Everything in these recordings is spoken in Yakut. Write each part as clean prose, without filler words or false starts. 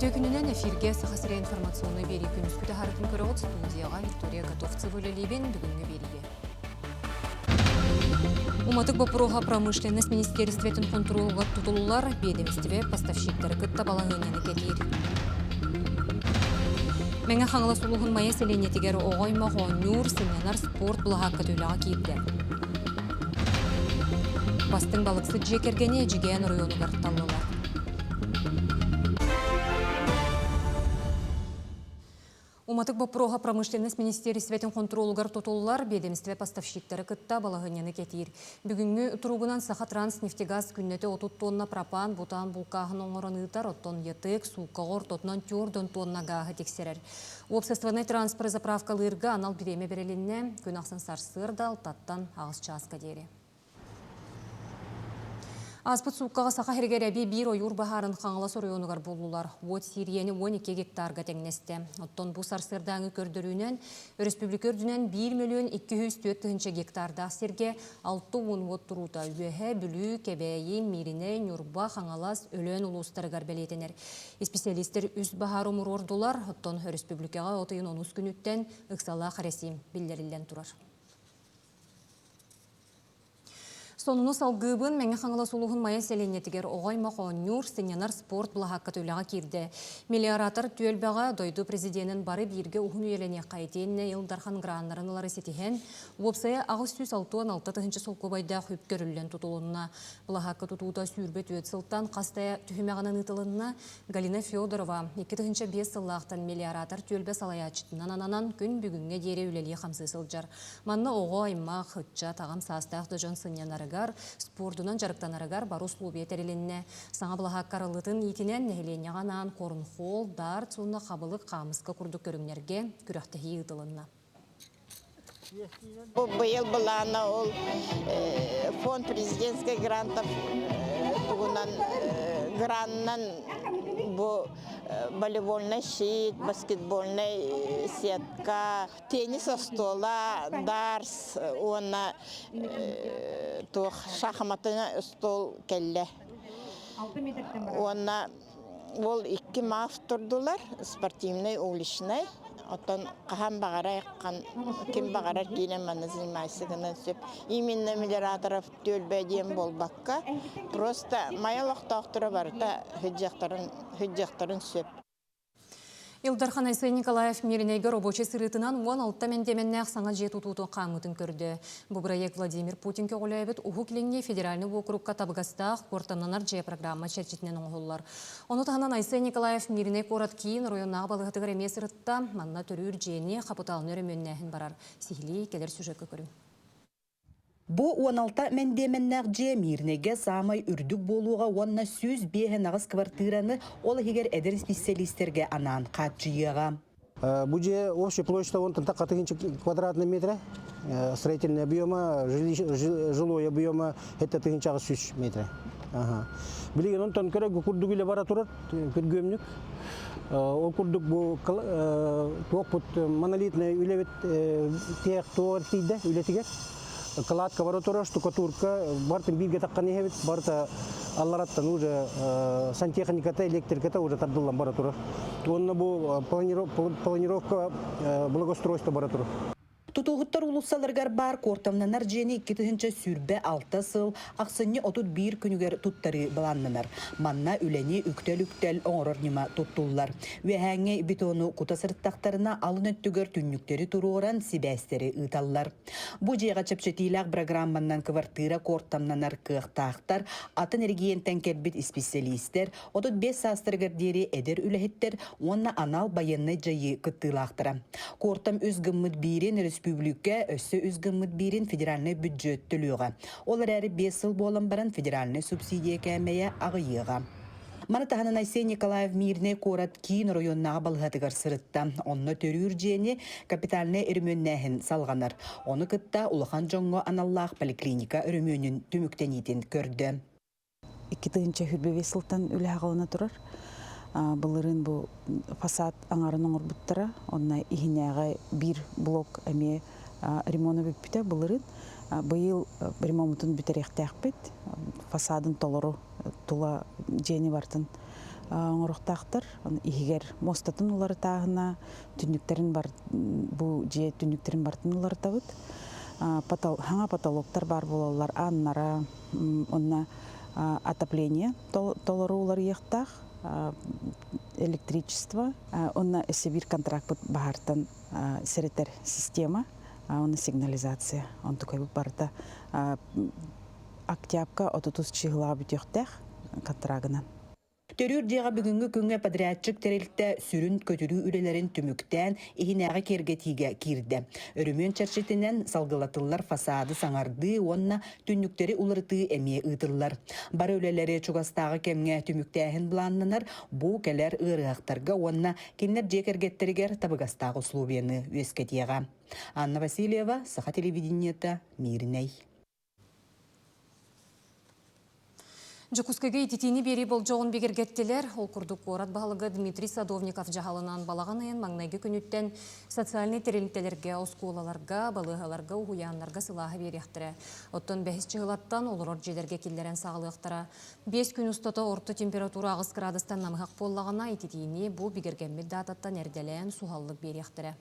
Үтүө күнүнэн эфиргэ Саха сирэ информационнай биэрии күнүскү таһаарытын көрөҕүт студияҕа Виктория Готовцева үлэлиибин бүгүҥҥү биэриигэ. Уматык боппуруоһа промышленность министиэристибэтин хонтуруолугар тутуллар, биэдэмистибэ поставщиктары кытта балаһыанньаны кэтиир. Мэҥэ Хаҥалас улууһун Майа сэлиэнньэтигэр оҕо аймах оонньуур, сынньанар спорт былаһаакката үлэҕэ киирдэ. Бастыҥ балыксыт дьиэ кэргэни Эдьигээн оройуонугар таллылар. Уматык боппуруоһа промышленность министиэристибэтин хонтуруолугар тутуллар, биэдэмистибэ поставщиктары кытта балаһыанньаны кэтиир. Бүгүҥҥү туругунан Сахатранснефтегаз күннэтэ 30 тонна пропан, бутан булкааһын оҥорон ыытар, оттон ЯТЭК сууккаҕа ортотунан 4 тонна гааһы тиксэрэр. Уопсастыбаннай транспоры заправкалыырга анал бириэмэ бэрилиннэ, күн ахсын сарсыарда алтаттан аҕыс чааска диэри. Ааспыт сууккаҕа Саха сиригэр эбии биир ойуур баһаарын Хаҥалас оройуонугар буллулар. Уот Сиирийэни 12 гектарга тэҥнэстэ. Оттон бу сарсыардааҥы көрдөрүүнэн өрөспүүбүлүкэ үрдүнэн 1 мөлүйүөн 204 тыһыынча гектардаах сиргэ 60 уот туруута Үөһээ Бүлүү, Кэбээйи, Мииринэй, Ньурба, Хаҥалас, Өлөөн улуустарыгар бэлиэтэнэр. Исписэлиистэр үс баһаары умуруордулар, оттон өрөспүүбүлүкэҕэ от ыйын онус күнүттэн ыксалаах эрэсиим биллэриллэн турар. Сонуну салгыыбын Мэҥэ Хаҥалас улууһун Майа сэлиэнньэтигэр оҕо аймах оонньуур, сынньанар спорт былаһаакката үлэҕэ киирдэ. Мелиоратор түөлбэҕэ дойду президенин бары бииргэ уһун үйэлэниэххэ итиэннэ Ил Дархан граннарын ылары ситиһэн, уопсайа 866 тыһыынча солкуобайдаах үп көрүллэн тутулунна. Былаһаакка тутуута 24 сылтан хас да түһүмэҕинэн ыытылынна. Галина Федорова 2005 сыллаахтан мелиоратор түөлбэ салайааччытынан ананан күн бүгүҥҥэ диэри үлэлии-хамсыы сылдьар. Манна оҕо аймах, ыччат, аҕам саастаах да дьон сынньанарыгар, спордунан дьарыктанарыгар бары условия тэрилиннэ. Саҥа былаһаакка арыллыытын иитинэн нэһилиэнньэҕэ анаан корнхолл, дартс уонна хабылык хаамыска курдук көрүҥнэргэ күрэхтэһии ыытылынна. Бу быйыл былаана ол фонд президентских грантов тугунан гранынан бу волейбольный щит, баскетбольный сетка, Теннис остуола, дартс уонна туох шахматына остуол кэллэ. Уонна ол икки маф турдулар, спортивный, уличный. Оттон хаһан баҕарар ким баҕарар киирэн манна занимайся гынан сөп. Именно мелиораторов түөлбэ диэн буолбакка, просто Майа олохтоохторо барыта сылдьыахтарын сөп. Ил Дархан Айсен Николаев Мииринэйгэ рабочай сырыытынан 16 мэндиэмэннээх саҥа дьиэ тутуутун хаамыытын көрдө. Бу бырайыак Владимир Путин көҕүлээбит Уһук Илиҥҥи федеральнай уокурукка табыгастаах куортамнанар дьиэ программа чэрчитинэн оҥоһуллар. Ону таһынан Айсен Николаев Мииринэй куорат киин оройуоннааҕы балыыһатыгар эмиэ сырытта. Манна төрүүр дьиэни хапытаалынай өрөмүөннээһин барар. Сиһилии кэлэр сюжекка көрүҥ. Бу 16 мэндиэмэннээх дьиэ Мирнэйгэ саамай үрдүк буолуоҕа уонна 105 квартираны, ол иһигэр эдэр исписэлиистэргэ анаан хааччыйыаҕа. Бу дьиэ общая площадь онтон тахха квадратный метра, строительный объема, жилой объема это тыһыынчаҕа сүүс метра. Билигин онтон көрө курдук үлэ бара турар, күргүөмнүк. Ол курдук бу туохпут монолитный үлэбит тех туор тиийдэ үлэтигэр. Кладка бара турар, штукатурка, бартын бииргэ таххан иһэбит, барыта аллараттан уже сантехниката, электриката уже тардыллан бара турар. Уонна бу планировка благоустройство бара турар. Тутууһуттар уулуссаларыгар баар куортамнанар дьиэни 2026 сыл ахсынньы 31 күнүгэр туттарыы былааннанар. Манна үлэни үктэл-үктэл оҥорор ньыма туттуллар. Үөһээҥҥи бетону кута сырыттахтарына алын өттүгэр түннүктэри туруоран сибээстэри ыыталлар. Бу дьиэҕэ чэпчэтиилээх программанан квартира куортамнанар кыахтаахтар, атын эрэгийиэнтэн кэлбит исписэлиистэр, 35 саастарыгар диэри эдэр үлэһиттэр уонна анал байыаннай дьайыы кыттыылаахтара. Куортам үс гыммыт биирин өрөспүүбүлүкэ, өссө үс гыммыт биирин федеральнай бүддьүөт төлүөҕэ. Ол эрээри 5 сыл буолан баран федеральнай субсидия кээмэйэ аҕыйыаҕа. Маны таһынан Айсен Николаев Мирнэй куорат киин оройуоннааҕы балыыһатыгар сырытта. Онно төрүүр дьиэни капитальнай өрөмүөннээһин салҕанар. Ону кытта улахан дьоҥҥо аналлаах поликлиника өрөмүөнүн түмүктэниитин көрдө. 2025 сылтан үлэ аҕалана турар. Былырыын бу фасад аҥарын оҥорбуттара. Онно иһинээҕи биир блок эмиэ ремона бүппүтэ былырыын. Быйыл ремонтун бүтэриэхтээхпит. Фасадын толору тула дьиэни барытын оҥоруохтаахтар. Иһигэр муостатын уларытааһына, түннүктэрин бар бу дьиэ түннүктэрин барытын уларытабыт. Хаҥа потолоктар баар буолаллар, ааннара, онно отопление толору уларыйыахтаах, электричество, онно өссө биир контракпыт баһаартан сэрэтэр система, уонна сигнализация. Онтукайбыт барыта октябка отутус чыһылаҕа бүтүөхтээх контрагынан. Төрүүр дьиэҕэ бүгүҥҥү күҥҥэ подрядчик тэрилтэ сүрүн көтүрүү үлэлэрин түмүктээн иһинээҕи киэргэтиигэ киирдэ. Өрөмүөн чэрчитинэн салгылатыллар фасады саҥардыы уонна түннүктэри уларытыы эмиэ ыытыллар. Бары үлэлэри чугастааҕы кэмҥэ түмүктээһин былааннанар, бу кэлэр ыарыһахтарга уонна кинилэр дьиэ кэргэттэригэр табыгастаах условияны үөскэтиэҕэ. Анна Васильева, Саха телевидениета, Мииринэй. Дьокуускайга ититиини биэрии болдьоҕун бигэргэттилэр. Ол курдук куорат баһылыга Дмитрий Садовников дьаһалынан балаҕан ыйын маҥнайгы күнүттэн социальнай тэрилтэлэргэ, оскуолаларга, балыыһаларга, уһуйааннарга сылааһы биэриэхтэрэ. Оттон бэһис чыһылаттан олорор дьиэлэргэ киллэрэн саҕалыахтара. 5 күн устата орто температура 8 градустан намыһах буоллаҕына, ититиини бу бигэргэммит даататтан эрдэлээн суһаллык биэриэхтэрэ.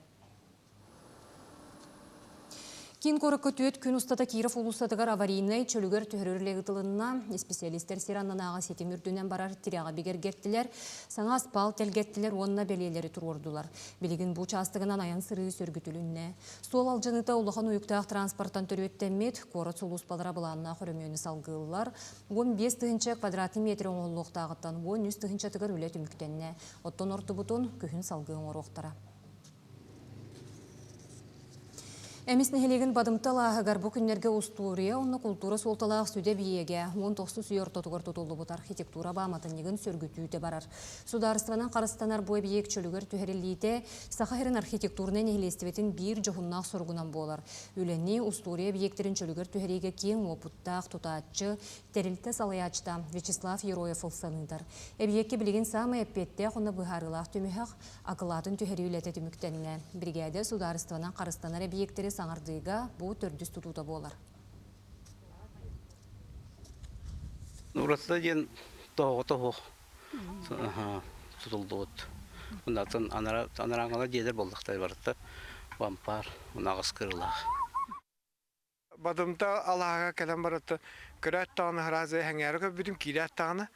Киин куоракка түөрт күн устата Киров уулуссатыгар аварийнай чөлүгэр түһэрэр үлэ ыытылынна. Исписэлиистэр сир аннынааҕы ситим үрдүнэн барар тирэҕи бигэргэттилэр, саҥа аспаал тэлгэттилэр уонна бэлиэлэри туруордулар. Билигин бу учаастагынан айан-сырыы сөргүтүлүннэ. Суол алдьаныыта улахан уйуктаах транспортан төрүөттэммит, куорат сулууспалара былааннаах өрөмүөнү салгыыллар. 15 тыһыынча квадратный метр оҥоһуллуохтааҕыттан 13 тыһыынчатыгар үлэ түмүктэннэ. Оттон ордубутун күһүн салгыы оҥоруохтара. Эмис нэһилиэгин Бадымта алааһыгар бу күннэргэ устуоруйа уонна култуура суолталаах сүдэ эбийиэгэ 19 үйэ ортотугар тутуллубут архитектура пааматынньыгын сөргүтүүтэ барар. Судаарыстыбанан харыстанар бу эбийиэк чөлүгэр түһэриллиитэ Саха сирин архитектурнай нэһилиэстибэтин биир дьоһуннаах соругунан буолар. Үлэни устуоруйа эбийиэктэрин чөлүгэр түһэриигэ киэҥ уопуттаах тутааччы, тэрилтэ салайааччыта Вячеслав Ероев ылсан ыытар. Эбийиэккэ билигин саамай эппиэттээх уонна быһаарыылаах түмүһэх Акылаатын түһэрии үлэтэ түмүктэннэ. Биригээдэ судаарыстыбанан харыстанар эбийиэктэри саҥардыыга бу төрдүс тутуута буолар. Уратыта диэн тоһоҕото суох тутуллубут. Онтон анарааҥҥылар дьиэлэр буоллахтара барыта вампар, аҕыс кырыылаах. Бадымта алааһыгар кэлэн барыттан көрөөт даҕаны сразу эһэҥээри көрбүтүм, киирээт даҕаны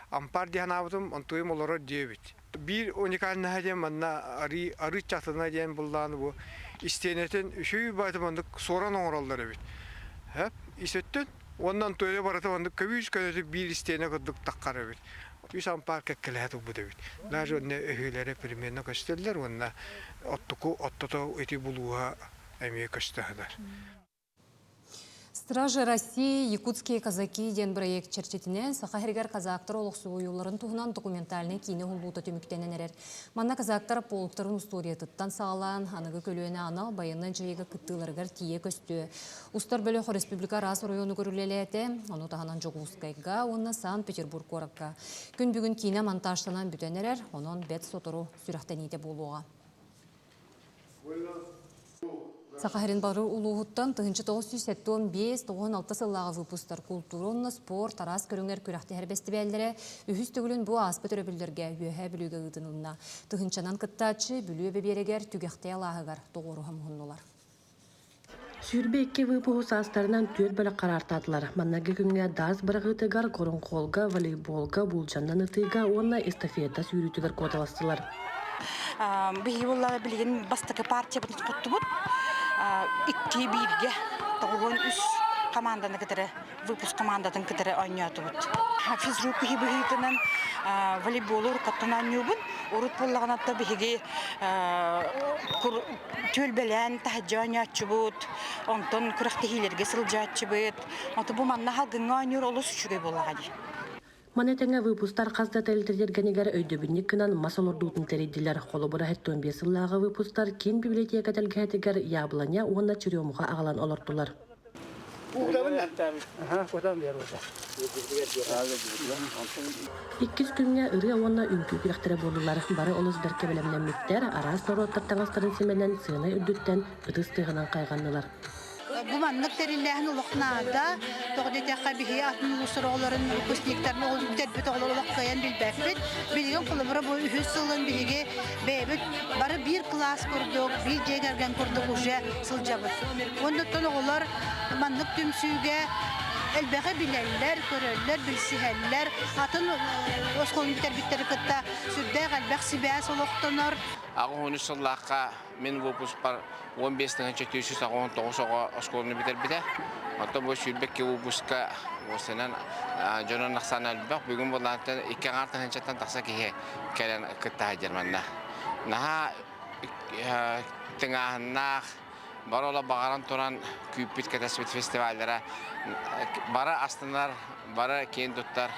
ампаар дии санаабытым, онтуйум олорор дьиэ эбит. Биир уникальнаһа диэн манна арыы, арыы чатына диэн буллааны бу истиэнэтин үчүгэй баайта маннык суоран оҥороллор эбит. Хөп, ис өттүн уонна онтуйа барыта маннык көбүүс көнөтүк биир истиэнэ курдук таххар эбит. Үс ампаар кэккэлэһэ турбут эбит. Даже онно өһүөлэрэ примерно көстөллөр уонна оттуку оттото ити булууһа эмиэ көстө сытар. Стражи России Якутские казаки диэн проект чэрчитинэн Саха сиригэр казактар олохсуйууларын туһунан документальнай киинэ уһуллуута түмүктэнэн эрэр. Манна казактар полктарын устуоруйатыттан саҕалаан аныгы көлүөнэ анал байыаннай дьайыыга кыттыыларыгар тиийэ көстүө. Устар бөлөх республика араас оройуонугар үлэлээтэ, ону таһынан Дьокуускайга уонна Санкт-Петербург куоракка. Күн бүгүн киинэ монтажтанан бүтэн эрэр, онон бэрт сотору сүрэхтэниитэ буолуоҕа. Саха сирин бары улууһуттан 1975-96 сыллааҕы выпустар култуура уонна спорт араас көрүҥэр күрэхтэһэр бэстибээллэрэ үһүс төгүлүн бу ааспыт өрөбүллэргэ Үөһээ Бүлүүгэ ыытынылынна. Тыһыынчанан кыттааччы Бүлүү эбэ биэрэгэр Түгэхтэй алааһыгар тоҕуоруһа муһуннулар. 22 выпуһу саастарынан түөрт бөлөх хараартаатылар. Манныгы күҥҥэ даас быраҕыытыгар, корунхолга, волейболга, буулдьаннан ытыыга уонна эстафета сүүрүүтүгэр куоталастылар. Биһиги буоллаҕа билигин бастакы партиябытын хоттубут. Икки бииргэ 93 хамаанданы кытары выпуск командатын кытары оонньоотубут. Физрук киһи быһыытынан волейболу уруккаттан оонньуубун. Урут буоллаҕына биһиги түөлбэлээн таһырдьа оонньооччубут, онтон күрэхтэһиилэргэ сылдьааччыбыт. Ото бу манна халгыҥҥа оонньуур олус үчүгэй буоллаҕа дии. Маны тэҥэ выпустар хас да тэрилтэ өйдөбүнньүк гынан мас олордуутун тэрийдилэр. Холобура, 75 сыллааҕы выпустар киин библиотека тэлгэһэтигэр яблоня уонна черемуха аҕалан олортулар. Иккис күҥҥэ ырыа уонна үҥкүү күрэхтэрэ буоллулар. Бары олус бэркэ бэлэмнэммиттэр, араас норуоттар таҥастарын симэнэн сыана үрдүттэн ытыс тыаһынан хайҕаннылар. Бу маннык тэриллээһин олох наада. Тоҕо диэтэххэ, биһиги атын улуустар оҕолорун, выпускниктарын бүтэрбит оҕолор олох кыайан билбэппит. Билигин холобура бу үһүс сылын биһиги бэйэбит бары биир кылаас курдук, биир дьиэ кэргэн курдук уже сылдьабыт. Оннуттан оҕолор маннык түмсүүгэ элбэҕи билэллэр, көрөллөр, билсиһэллэр. Атын оскуоланы бүтэрбиттэри кытта сүрдээх элбэх сибээс олохтонор. 83 сыллаахха мин выпускпар 15 тыһыынча 489 оҕо оскуоланы бүтэрбитэ. Оттон бу 22 выпуска уосанан дьонун ахсаана элбэх. Бүгүн булаантан икки аҥаар тыһыынчаттан тахса киһи кэлэн кытта сылдьар манна. Наһаа тыҥааһыннаах, бары олох баҕаран туран күүппүт кэтэспит фестиваллара бары астынар, бары киэн туттар,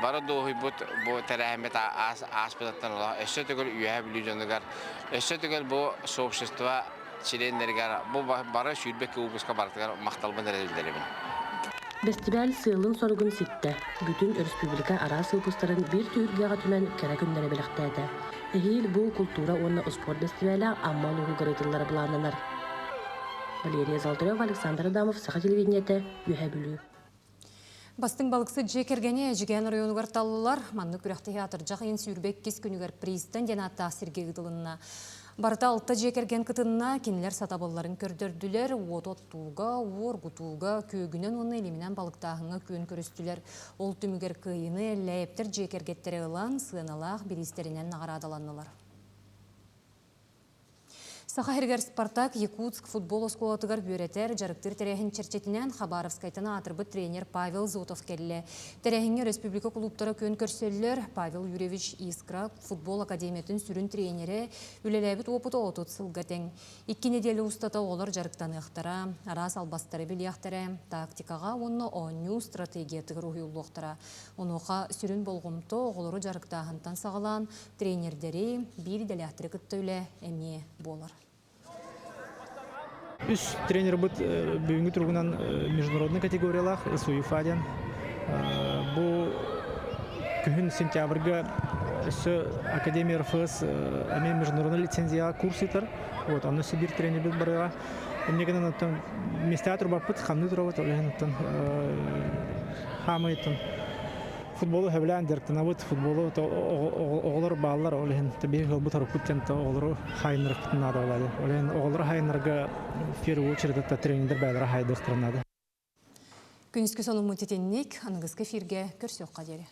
бары дуоһуйбут бу тэрээһиммит ааспытыттан олох өссө төгүл Үөһээ Бүлүү дьонугар, өссө төгүл бу сообщество чилиэннэригэр бу бары 22 выпуска барытыгар махталбын эрэ биллэрэбин. Бэстибээл сыалын-соругун ситтэ, бүтүн өрөспүүбүлүкэ араас выпустарын биир түһүлгэҕэ түмэн кэрэ күннэри бэлэхтээтэ. Эһиил бу култуура уонна успуорт бэстибээлэ Амма улууһугар ыытыллара былааннанар. Валерия Золотарева, Александр Адамов, Саха телевидениетэ, Үөһээ Бүлүү. Бастыҥ балыксыт дьиэ кэргэни Эдьигээн оройуонугар таллылар. Маннык күрэхтэһии атырдьах ыйын 22 күнүгэр пристань диэн ааттаах сиргэ ыытылынна. Барыта алта дьиэ кэргэн кытынна, кинилэр сатабылларын көрдөрдүлэр, уоту оттууга, уоргутууга, күөгүнэн уонна илиминэн балыктааһыҥҥа күөн көрүстүлэр. Ол түмүгэр кыайыыны Эллээйэптэр дьиэ кэргэттэрэ ылан, сыаналаах бириистэринэн наҕараадаланнылар. Саха сиригэр «Спартак» Якутск футбол оскуолатыгар үөрэтэр, дьарыктыыр тэрээһин чэрчитинэн Хабаровскайтан аатырбыт тренер Павел Зотов кэллэ. Тэрээһиҥҥэ республика кулууптара күөн көрсөллөр. Павел Юрьевич Искра футбол академиятын сүрүн тренерэ, үлэлээбит уопута 30 сылга тэҥ. Икки нэдиэлэ устата оҕолор дьарыктаныахтара, араас албастары билиэхтэрэ, тактикаҕа уонна оонньуу стратегиятыгар уһуйуллуохтара. Онуоха сүрүн болҕомто оҕолору дьарыктааһынтан саҕалаан тренердэри, биир идэлээхтэри кытта үлэ эмиэ буолар. Үс тренербыт бүгүҥҥү туругунан международный категориялаах СУЕФА диэн. Бу күһүн сентябрьга өссө Академия РФС эмиэ международный лицензияҕа курс ыытар. Вот, онно өссө биир тренербит барыаҕа. Инньэ гынан оттон миэстэҕэ турбаппыт, хамныы турабыт, ол иһин оттон хаамыйтын Футболу сөбүлээн дьарыктанабыт, футболу оҕолор бааллар, ол иһин биһиги ыалбыт орукпут диэн оҕолору хаайыннарыахпытын наада буолла. Ол иһин оҕолору хаайыннарга в первую очередь это тренердэр бэйэлэрэ хаайдыахтарын наада. Күнүскү сонуммут итинник, аныгыскы эфиргэ көрсүөххэ диэри.